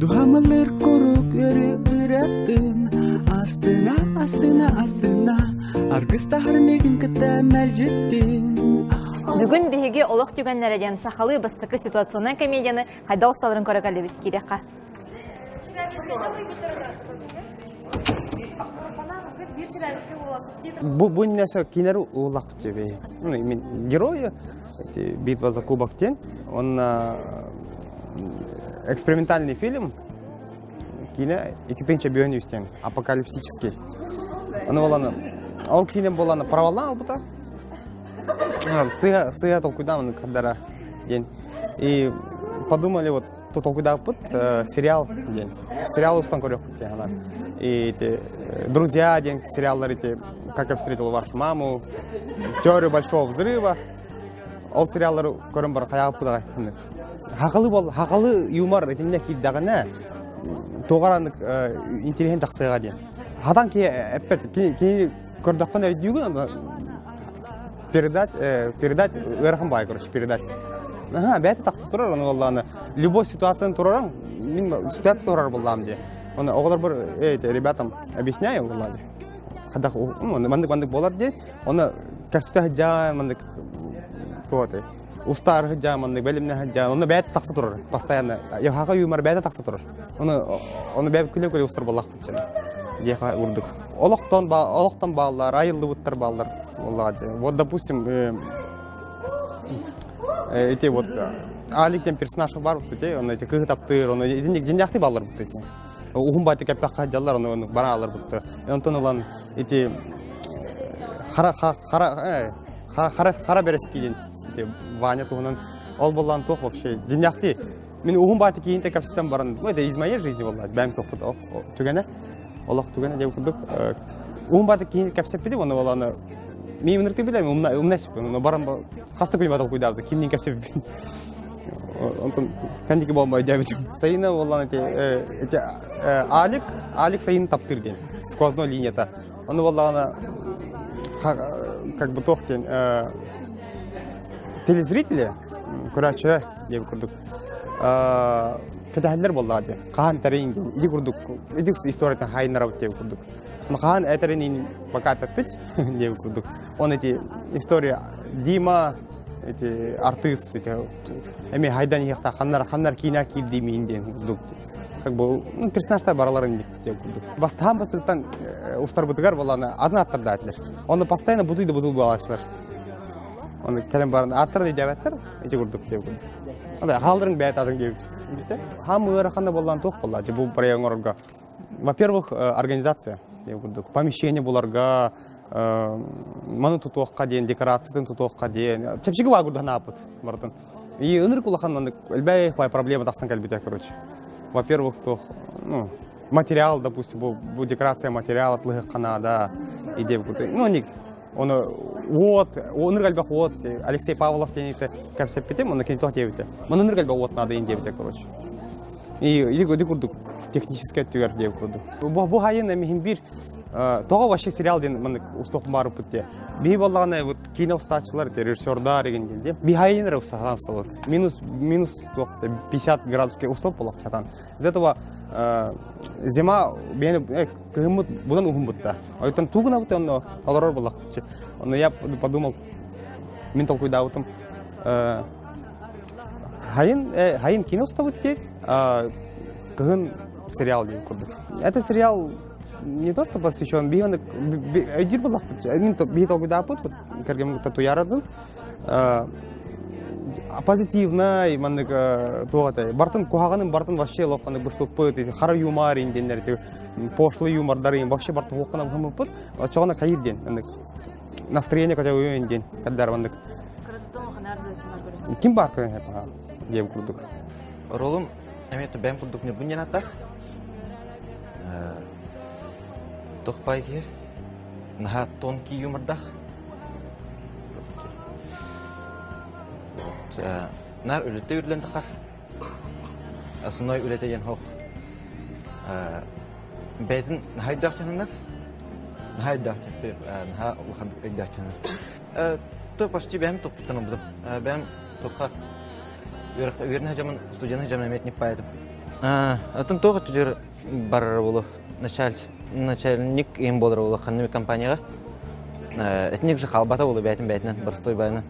Дуһамылыр курук өрү ыратын Астына, астына, астына Аргыстаһар мигин кытта мэлдьиттин. Бүгүн биһиги олох түгэннэрэ диэн сахалыы бастакы ситуационнай комедияны хайдах усталарын көрө кэллибит киириэххэ. Бу бу иннесе кинер улакчы бе. Ну, мен герои эти битва за кубок тен. Он экспериментальный фильм. Кине 2000 бүйөн үстен апокалипсический. Аны боланы ол кине боланы провалдан албыта. Сыга сыга толкуйдан кадара день. И подумали вот толкуйдаабыт сериал диэн. Сериал устан көрүөхпүт диэн анар. И эти «Друзья» диэн сериаллар эти «Как я встретил вашу маму», «Теорию большого взрыва». Ол сериаллары көрөн баран хайаабыппыт аҕай. Хахалы бол хахалы юмор итиннэ киирдэҕинэ туоҕар интеллигент тахсыаҕа диэн. Хатан киһи эппэт кини көрдөххүнэ өйдүүгүн передать передать ыарахан баай короче передать Ага, бэйэтэ тахса турар, ону буоллаҕына любой ситуацияны тураран, мин ситуация турар буоллаҕым дии. Оны оҕолорбор эй, ребятам объясняю буоллаа дии. Хадах, маннык маннык буолар дии. Оны кэпсэтэ сылдьан маннык туоты устаар сылдьан маннык бэлэмнэ сылдьан, оны бэйэтэ тахса турар постоянно. Яхаға юмор бэйэтэ тахса турар. Оны оны бэйэ күлэ-күлэ устар буоллахпыт дьэн. Диэхэ урдук. Олохтон олохтон бааллар, айыллыбыттар бааллар буоллаҕа дии. Вот, допустим, эти вот Алик диэн персонаж бар бут эти, он эти кыһы таптыыр, он итинник дьиннээхти баллар бут эти. Уһун баайты кэппэххэ дьаллар, оны бара алар бутты. Онтон ылан эти хара хара хара хара бэрэски диэн эти Ваня туһунан ол боллан туох вообще дьиннээхти мин уһун баайты киинте кэпсэтэн баран, ну это из моей жизни болла, бэм тохпут түгэнэ, олох түгэнэ диэн курдук уһун баайты киин кэпсэппити, оны болланы Мин ынырты билем, умна умна баран хаста күн батал куйдаабыт, кимнин кэпсэппин. Онтон кандики болмай дябитим. Сайына боллан эти эти Алик, Алик Сайын таптыр ден. Сквозной линията. Оны боллана как бы тох ден телезрители көрәче деп курдук. Кэтэһэллэр боллаа де. Хаан тэрин ден. Иди курдук. Иди историятын хайнарабыт деп курдук. Хаан этэрин пока эппит диэбит курдук. Он эти история Дима, эти артыыс, эти эми хайдан иһиэхтэ ханнар ханнар киинэ киирдии миин диэн курдук. Как бы ну, персонажтар бараларын диэн курдук. Бастаан бастыктан устарбытыгар боланы атын аттарда этилер. Оны постоянно бутуй да бутуй буолааччылар. Оны кэлэн баран аттар да диэбэттэр, ити курдук диэн курдук. Анда хаалдырың бэйэт атын диэбит. Хам ыарахана боллан туох болла, бу проект оҥорорго. Во-первых, организация, курдук, помещение буларга, маны тутуохха диэн, декорациятын тутуохха диэн. Чэпчэки баа курдук санааппыт барытын. И ынырык улахан маннык элбэх проблема тахсан кэлбитэ, короче. Во-первых, то, ну, материал, допустим, бу, бу декорация материал атлыһыхха наада, идея курдук. Ну, ник, оны уот, ынырык элбэх уот, Алексей Павлов диэн кэпсэппитим, оны кини туох диэбитэ. Маны ынырык элбэх уот наада диэбитэ, короче. И или курдук техническэй өттүгэр диэн курдук. Бу бу хайын эмиһин биир тоҕо вообще сериал диэн маннык устуох баарыппыт диye. Биһи боллаҕына вот киинэ устааччылар режиссердар деген диэн диye. Би хайын эрэ устахан усталат. Минус минус 50 градуска уступ болох хатан. Из этого зима бени кыһыммыт будан уһун бутта. Ойтон тугуна бут онно олорор боллах. Но я подумал, мин толкуйдаабытым Хайын, хайын кино устабыт дии, кыһын сериал диэн курдук. Это сериал не то, что посвящен, биһи өйдүүр буоллахпыт. Мин биһи толкуйдааппыт, вот кэргэммин кытта туйаарадым. Позитивный, маннык туох этэй, бартын куһаҕанын бартын вообще лохханнык быспыппыт, хара юмор диэннэр, пошлый юмордары вообще бартын хуоххана быһыммыппыт. Оччоҕуна кайыр диэн, маннык настроение көтөҕүөн диэн каддар маннык Ким баар көрөн диэм курдук. Ролум эмиэ бэйэм курдук ньургун диэн ааттаах. Туох баай киһи наһаа тонкий юмордаах. Наар үлэтэ үрүлэн тахар. Основной үлэтэ диэн хоох. Бэйэтин наһаа өйдөөх дьонунар. Наһаа өйдөөх наһаа улахан өйдөөх дьонунар. То почти бэйэм туппуттан ылбытым. Бэйэм туохха үөрэхтэ үөрэнэ сылдьаммын, студент сылдьаммын эмиэ ниппаятым. Атын туох өттүгэр барар буолу начальник им буолар буолу ханнык компанияҕа этник же хаалбата буолу бээтин бээтинэн простой баайынан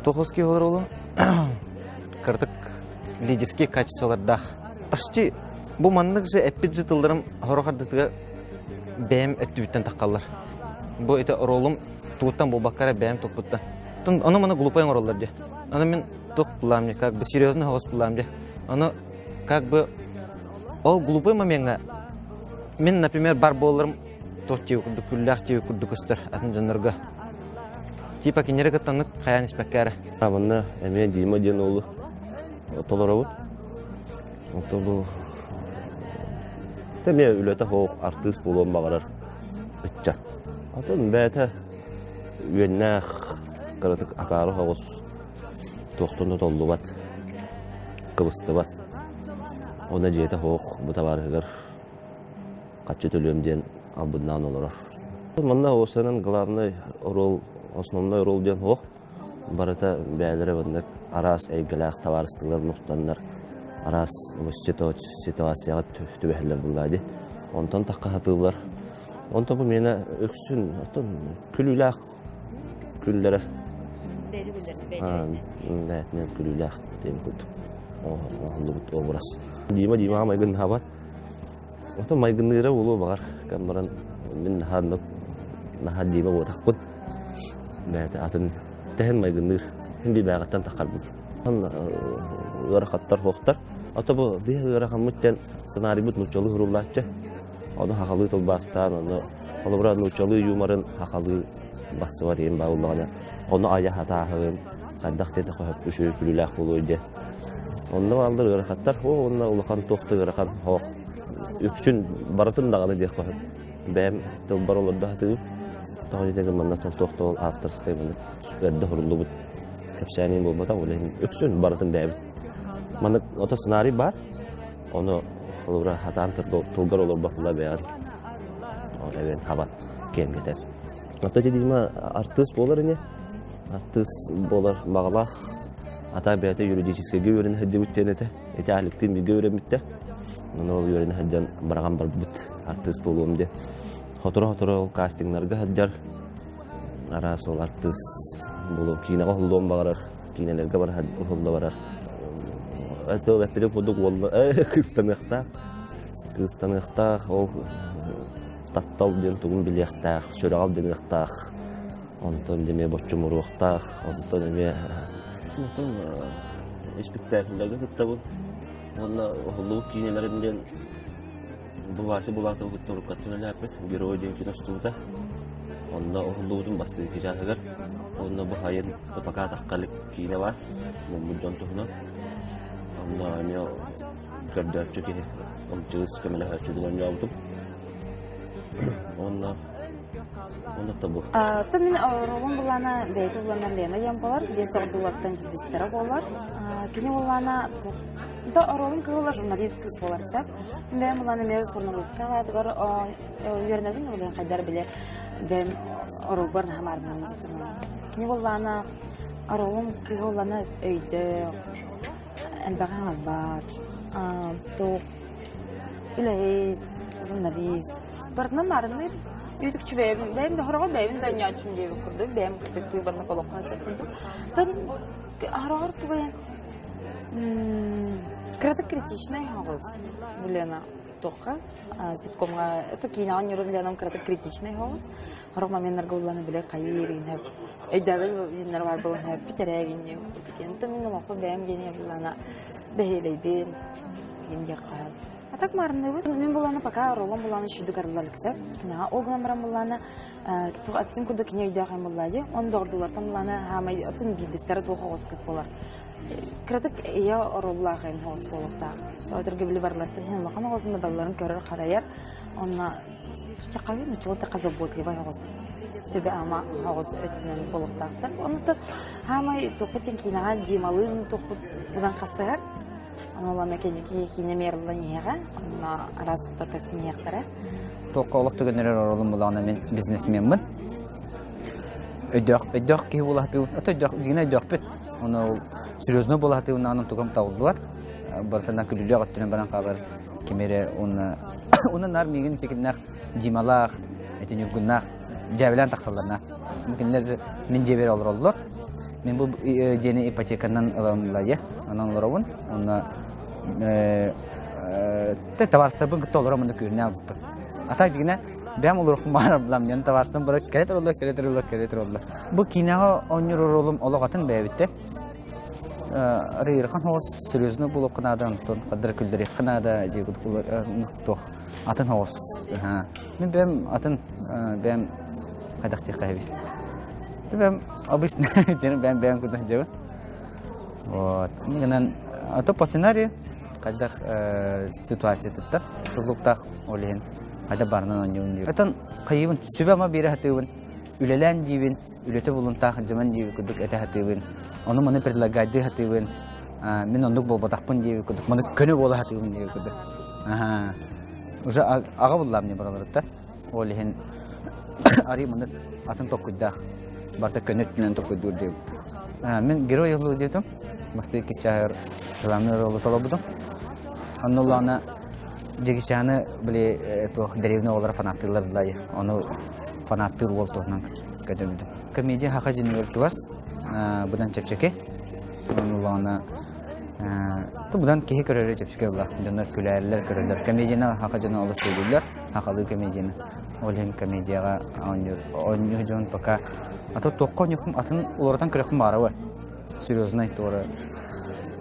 туохус киһи буолар буолу кырдык лидерские качестволардаах почти бу маннык же эппит же тылларым хорох ардытыгар бэйэм өттүбүттэн таххаллар бу ити ролум тугуттан буолбакка эрэ бэйэм туппуттан ону маны глупай оҥороллор дии ону мин туох булаам дии как бы серьезно соҕус булаам дии ону как бы ол глупый момеҥҥа мин например бар буоларым туох дии курдук күллээх дии курдук көстөр атын дьоннорго типа кинилэри кытта оннук хайаан испэккэ эрэ Манна эмиэ Дима диэн уолу толоробут. Ото бу эмиэ үлэтэ суох артыыс буолуон баҕарар ыччат. Атын бэйэтэ үөннээх кыратык акаары соҕус туохтан да толлубат, кыбыстыбат. Уонна дьиэтэ суох бу табаарыһыгар хаччы төлүөм диэн албыннаан олорор. Манна уопсайынан главный роль, основной роль диэн суох. Барыта бэйэлэрэ маннык араас эйгэлээх табаарыстыылар мустаннар араас ситуацияҕа түбэһэллэр буоллаа дии. Онтон тахха сатыыллар. Онтон бу миэнэ үксүн оттон күлүүлээх күллэрэр. Бэйэтинэн күлүүлээх диэн курдук оҥоһуллубут образ. Дима Димаҕа майгыннаабат. Оттон майгынныыра буолуо баҕар. Кэм баран мин наһаа оннук наһаа Дима буотахпын. Бэйэтэ атын тэһин майгынныыр. Мин бибээҕиттэн таххарбыт. Ыарахаттар суохтар. Ото бу биһи ыарахаммыт диэн сценарийбыт нууччалыы суруллааччы. Ону хахалыы тылбаастаан, ону холобура нууччалыы юморын хахалыы бассыба диэн баа буоллаҕына, ону айа хатааһын, хайдах диэтэ хоһоп үчүгэй күлүүлээх буолуой диэн. Онно бааллар ыарахаттар, оо, уонна улахан туох да ыарахан хоох. Үксүн барытын даҕаны диэх хоһоп. Бэйэм тылбар олордо сатыыбын. Тоҕо диэтэ манна туох да ол авторскай маннык эрдэ суруллубут кэпсээниин буолбатах, ол иһин үксүн барытын бэйэбит. Маннык ото сценарий баар, Ону холобура хатаан тылгар олорбоккула бэйэҕин эбэн хабат киэҥгэтэн. Ото Дима артыыс буолар ини. Артыыс буолар баҕалаах. Ата бэйэтэ юридическайга үөрэнэ сылдьыбыт диэн этэ. Ити Аликтыын бииргэ үөрэммиттэр. Ону ол үөрэнэ сылдьан быраҕан барбыт артыыс буолуом диэн. Сотору-сотору ол кастиҥнарга сылдьар. Араас ол артыыс буолуом киинэҕэ уһуллуон баҕарар. Киинэлэргэ барар, уһулла барар. Это ол эппитим курдук уолла кыыстаныахтаах. Кыыстаныахтаах, ол таптал диэн тугун билиэхтээх, сүрэҕэл диэниэхтээх. Онтон эмиэ боччумуруохтаах, онтон эмиэ онтон испиктээкиллэргэ кыттабын. Уонна уһуллубут киинэлэрим диэн Бу Вася Булатовы кытта уруккаттан үлэлээппит Герой диэн киинэ устубута. Онно уһуллубутум бастакы чааһыгар. Онно бу хайын пока таххалык киинэ бар. Муммут дьон туһунан. Онно эмиэ көрдөөччү киһи ымчыгыс көмөлөһөөччү оонньообутум. Онно онно тобу. То мин ролун булана бэйэтэ булана Лена диэн буолар, биэс оҕдулартан биирдэстэрэ буолар. Кини булана Да оруолун кыһыла журналист кыыс буолар сөп. Бэйэм булан эмиэ журналистка аатыгар үөрэнэбин ол хайдар биле бэйэм оруолбар наһаа маарынаммын саныыбын. Кини буоллаана оруолун кыыһа улана өйдөөх, элбэҕи аҥарбат, туох үлэһит, журналист. Барытынан маарынныыр. Үтүкчү бэйэм, бэйэм да хороҕор бэйэбин да анньааччым диэбит курдук, бэйэм кырдьыктыы барна олоххо курдук. Тон хороҕор тугайан Кыратык критичнай оҕус Лена туохха ситкомҥа это киинэҕэ ньурун Ленам кыратык критичнай оҕус сорох моменнарга улланы билэ хайыы ирин хөп өйдөөбөт иннэр бар буолан хөп бүтэрээгин диэн мин олоххо бэйэм диэн буллана бэһиэлэйбин диэн диэххэ а так маарынныыбыт мин буллана пока ролом буллана үчүгдүк арыллар иликсэ киниэхэ ол гынан баран буллана туох эппитим курдук кини өйдөөх эм буллаа дии он доҕордуулартан буллана хаамай атын биирдэстэрэ туох оҕус кыс болар Кыратык ийэ оруоллаах эн оҕус буолуохтаах. Тоҕо били барыларыттан иһин улахан оҕусун барыларын көрөр харайар. Онно чахабын учуол таха заботливай оҕус сүбэ-ама оҕус өттүнэн буолуохтаах сэр. Онно хаамай тухпут киинэҕэ Дималыын тухпут удан хасыһар. Ону улана кэнники киинэ мерлан иһэҕэ, онно араас туктар көстөн иһиэхтэрэ. Туохха олох түгэннэрэр оруолум булаҕына мин бизнесменмин. Өйдөөх өйдөөх киһи буолаһатыыбын. Ото өйдөөх дигинэ өйдөөхпүт. Ону ол серьезно буолаһатыыбын аанын тугам табыллыбат. Барытына күлүлүөх өттүнэн баран хаалар ким эрэ уонна уонна наар миигин тикиннээх Дималаах, эти Ньургуннаах дьээбэлээн тахсаллар на. Кинилэр мин дьиэбэр олороллор. Мин бу дьиэни ипотеканан ыламмын анан олоробун. Онно табаарыстарбын кытта олоромун да күрүнэ албыппын. Ата дьигинэ бэйэм олоруохпун баҕарар булам. Мен табаарыстарым бары кэлэ тураллар, кэлэ тураллар, кэлэ тураллар. Бу киинэҕэ оонньуур оруолум олох атын бэйэбиттэ. Арыйырхан хоҕус серьезно буолуохха наада, онтон хаддара күллэриэххэ наада диэбит туох атын хоҕус. Мин бэйэм атын бэйэм хайдах диэххэ эбит. Бэйэм обычно дьэни бэйэм бэйэм курдук дьэбин. Вот. Гынан а то по сценарию хайдах ситуациятыттан тулуктаах ол иһин хайда барынан оонньуун диир. Отон хайыбын сүбэ-ама биэрэ сатыыбын, үлэлээн диибин, үлэтэ булунтаах дьыман диэбит курдук этэ сатыыбын. Ону маны предлагайдыы сатыыбын. Мин оннук буолбатахпын диэбит курдук, маны көнө буола сатыыбын диэбит курдук. Аха. Уже аҕа буллаам не бараларыттар. Ол иһин арый маны атын токкуйдаах. Барыта көнө өттүнэн токкуйдуур диэбит. Мин герой ыллыы диэтим. Бастыы киччааһыр главный ролу толорбутум. Онно улаана Дьигичааны били туох дэриэбинэ оҕолоро фанаттыыллар былай. Ону фанаттыыр уол туһунан көтөбүтүм. Комедия хаха дьинигэр чугас, быдан чэпчэки. Онно быдан киһи көрөрө чэпчэки була. Дьоннор күлээллэр, көрөллөр. Комедияны хаха дьоно олус сөбүлүүллэр, хахалыы комедияны. Ол иһин комедияҕа оонньуур оонньуу дьон пока а то туохха оонньуохпун атын уларытан көрүөхпүн баҕарабын. Серьезный туора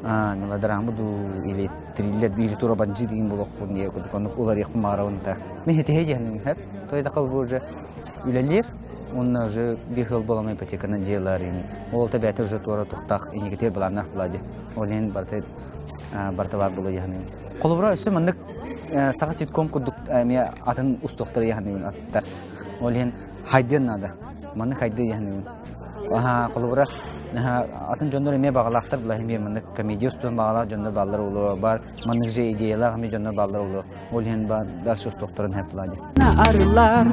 мелодрама дуу или триллер или тура бандьыт деген буолуохпун диye курдук оннук уларыахпын баҕарабын да. Мин хитиһэ диэхин хеп. Той дака уже үлэлиир уонна уже биир сыл буолан ипотеканан дьиэлэр ол та бэйэтэ уже туора тухтаах инникитигэр былааннаах буолаа дии. Ол иһин барыта барыта баар буолуо диэхин. Холобура өссө маннык саха ситком курдук эмиэ атын устуохтара диэхин аттар. Ол иһин хайдыан наада. Маннык хайдыы диэхин. Аха, холобура атын дьоннор эмиэ баҕалаахтар була эмиэ маннык комедия устуон баҕалаах дьоннор бааллар буолуо бар маннык же идеялаах эмиэ дьоннор бааллар буолуо. Ол иһин ба дальше устуохтарын хэп була дии. Арылар.